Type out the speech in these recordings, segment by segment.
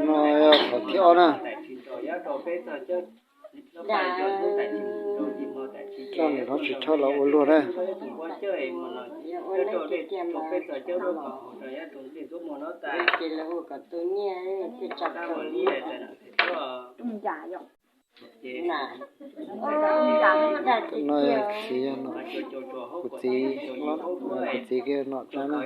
No yog qhov thib ob na. Coj niam hlob Tsis Choj los ua luag na. No yog txiv, kuv txiv, kuv txiv kiag nom tsab na.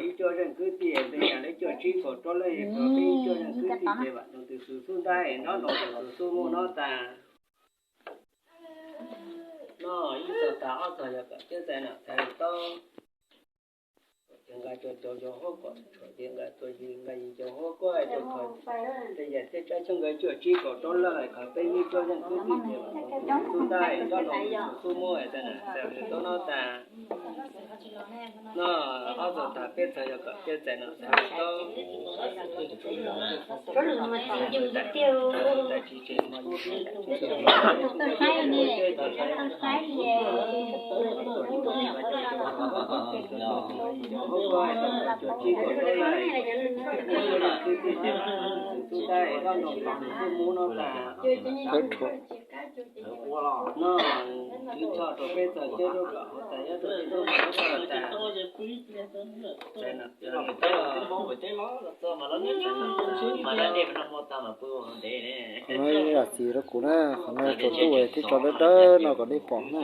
Ces nqa cov cov cov huab kom tshuam ces nqa tus yis nqa yis cov huab kuab tus kho, tej yam thiaj tsab xyoob nkawd cuaj tsib kaum rau lawm, kho peb ib cuaj leej kwv tij ces tub ntab nrog nws tus xub muab tas na, tas lwm tub no tas. No ob txog tas peb txog yog kom peb txais no tas lwm tub. Thawb rhuav. Qhov no yog zam txim rau kuv na, qhov no tsaus ntuj thiab tso dawb dawb no kom nej pom na.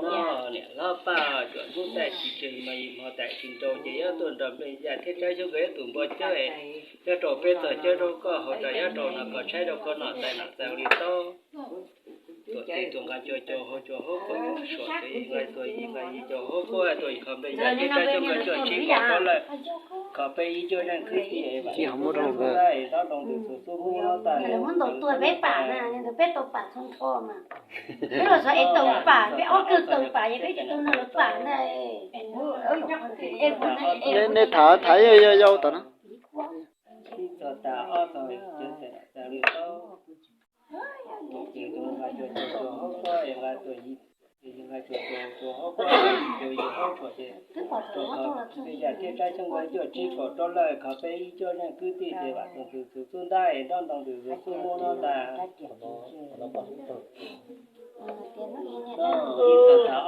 No niam hlob Paj, tsuam hnub tais tsis tseg mas yim hmo tais tsis nrau ces yog tuaj nrog nplej yaj thiab tsab xyoob nkawd ib tus npua cawb, yog rau peb txog cawb rau koj hauv rau yog rau no koj tshaib rau koj nom tais nom tais li tau. Tuam ces tuam nqa cuag cuag hauv cuag huab kuab, suam ces nqa tuam yim nqa yim cuag huab kuab, tuam kho nplej yaj thiab tsab xyoob nkawd cuaj tsib kaum rau lawm, kho peb ib cuaj leej kwv tij es vam txog tus xub ntab es nrog nws tus xub muab tas. Peb tau pam txhua nrho mas. Peb los xav es tau pam, peb ob kawg tau pam, yog peb tsis tau no lawv pam ntag. Nej tham tham yog yau yau tas na. Yaj thiab tsab xyoob nkawd cuaj tsib kaum rau lawm, kho peb ib cuaj leej kwv tij ces vam txog tus xub ntab es nrog nws tus xub muab no tas. Ib txog tas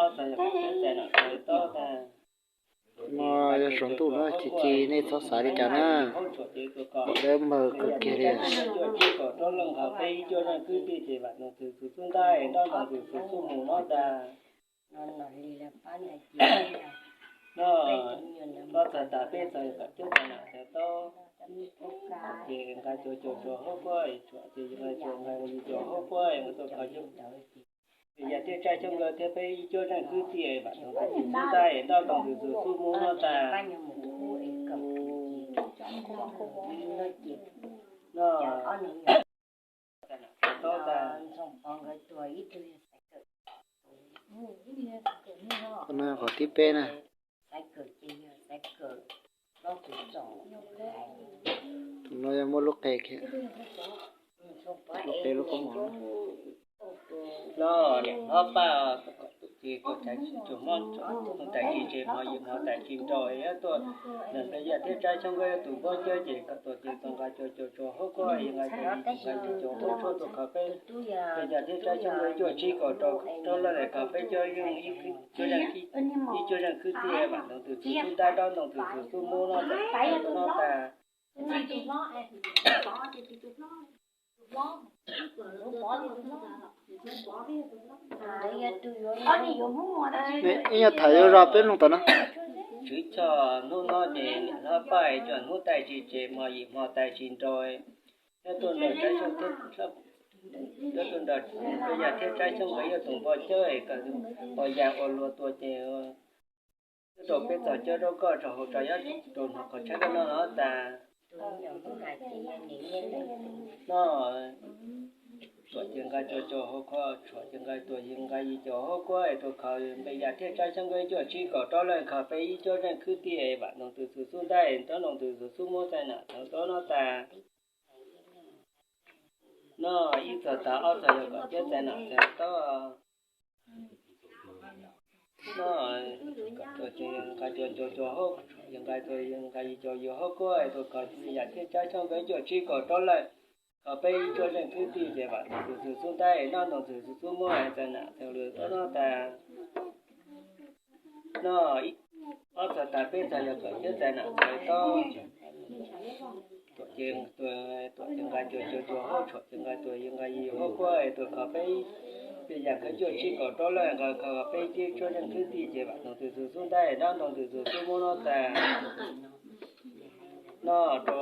ob txog yog peb txais nom tas li tau tas. No yog tsaus ntuj no ci ci nej txhob xav li cas na. Dawb mawg kawg kiag li. Yaj thiab tsab xyoob nkawd thiab peb ib cuaj leej kwv tij vam txog tus xub ntab es nrog nws tus xub muab no tas. No tau tas. Qhov no qhov thib peb na. Tus no yog muaj lub qe kiag, lub qe lub koob mom. No niam hlob Paj, tus txiv kuj txais tsis tshua mob, tus tais tsis tseg hmo yim hmo tais tsis nrau, yog tuaj nrog nplej yaj thiab tsab xyoob nkawd tus npua cawb ces koj tuam ces tuam nqa cuag cuag cuag huab kuab, nqa cuag yim nqa yim cuag huab tshuab tuaj kho peb, nplej yaj thiab tsab xyoob nkawd cuaj tsib kaum rau lawm, kho peb cuaj leej, ib cuaj leej kwv tij vam txog tus xub ntab nrog nws tus xub muab no tas. Ib nyuag tham yuav zog peb mloog tas na. Tswv Choj, hnub no ces niam hlob Paj, cov hnub tais tsis tseg hmo yim hmo tais tsis nrau, nyob tuaj nrog tsab xyoob, nyob tuaj nrog nplej yaj thiab tsab xyoob nkawd ib tug npua cawb, ua yaj ua luag tuaj ces nyob rau peb txog cawb rau koj rau hauv rau yog rau hnov qhov tshab koj noj no tas. No tuam ces nqa cuag cuag huab kuab, tshuam ces nqa tuam yim nqa yim cuag huab kuab es tuaj kho nplej yaj thiab tsab xyoob nkawd cuaj tsib kaum rau lawm, kho peb ib cuaj leej kwv tij es vam txog tus xub ntab es nrog nws tus xub muab tas na, tau tau no tas. No, ib txog tas ob txog yog kom ceb txais nam txais taub. No, kom tsuas ces nqa cua cua cua hauj, yog nqa cua yog nqa yus cua yus hauj kuab es tus kho yam thiaj tsab xyoob nkawd cuaj tsib kaum rau lawm, kho peb ib tsuab zeej khwb tij ces vam ntxwg xub ntaub es noj ntoo ntxwg xub muab txais nam txais lwm taub no tas. No, ob txog tas peb txog yog kom ceb txais nam txais taub. Tuam ces, tuam ces nqa cua cua cua hauj, tshuam ces nqa cua yus nqa yus hauj kuab es tus kho peb, peb yam khwb cuaj tsib kaum rau lawm nqa kho peb ib tsuab zeej khwb tij ces vam ntxwg xub ntaub es noj ntoo ntxwg xub muab noj tas. No, rau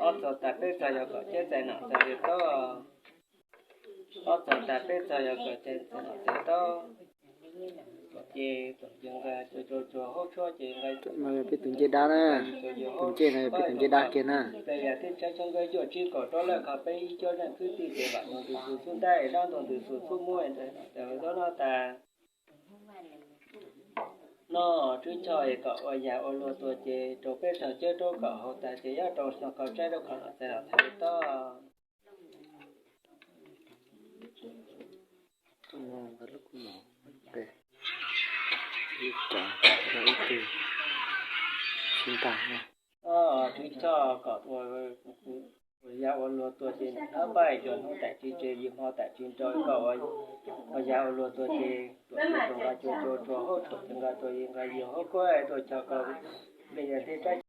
ob txog tas peb txog yog kom ceb txais nam txais taub. Ob txog tas peb txog yog kom ceb txais nam txais taub. Ces tuam ces nqa cua cua cua hauj tshuab ces nqa, peb tus ncej dab na, tus ncej no yog peb tus ncej dab kiag na. Peb yam thiaj tsab xyoob nkawd cuaj tsib kaum rau lawm kho peb ib tsuab zeej khwb tij ces vam ntxwg xub ntaub es noj ntoo ntxwg xub muab txais nam txais taub no tas. No, Tswb Choj es kom ua yam ua luag tuag ces rau peb tog ceb rau kom haus tas ces yog rau no kho tsaib rau kho nam txais nam txais taub. Tswb Choj kom ua yam ua luag tuag ces hnub pab es cua hnub tam tsis tseg yim hmo tam tsis nrau kom ua yam ua luag tuag ces tuam ces nqa cua cua cua hauj, tuam ces nqa cua yus nqa yus hauj kuab tuam coj kom peb yam thiaj tsab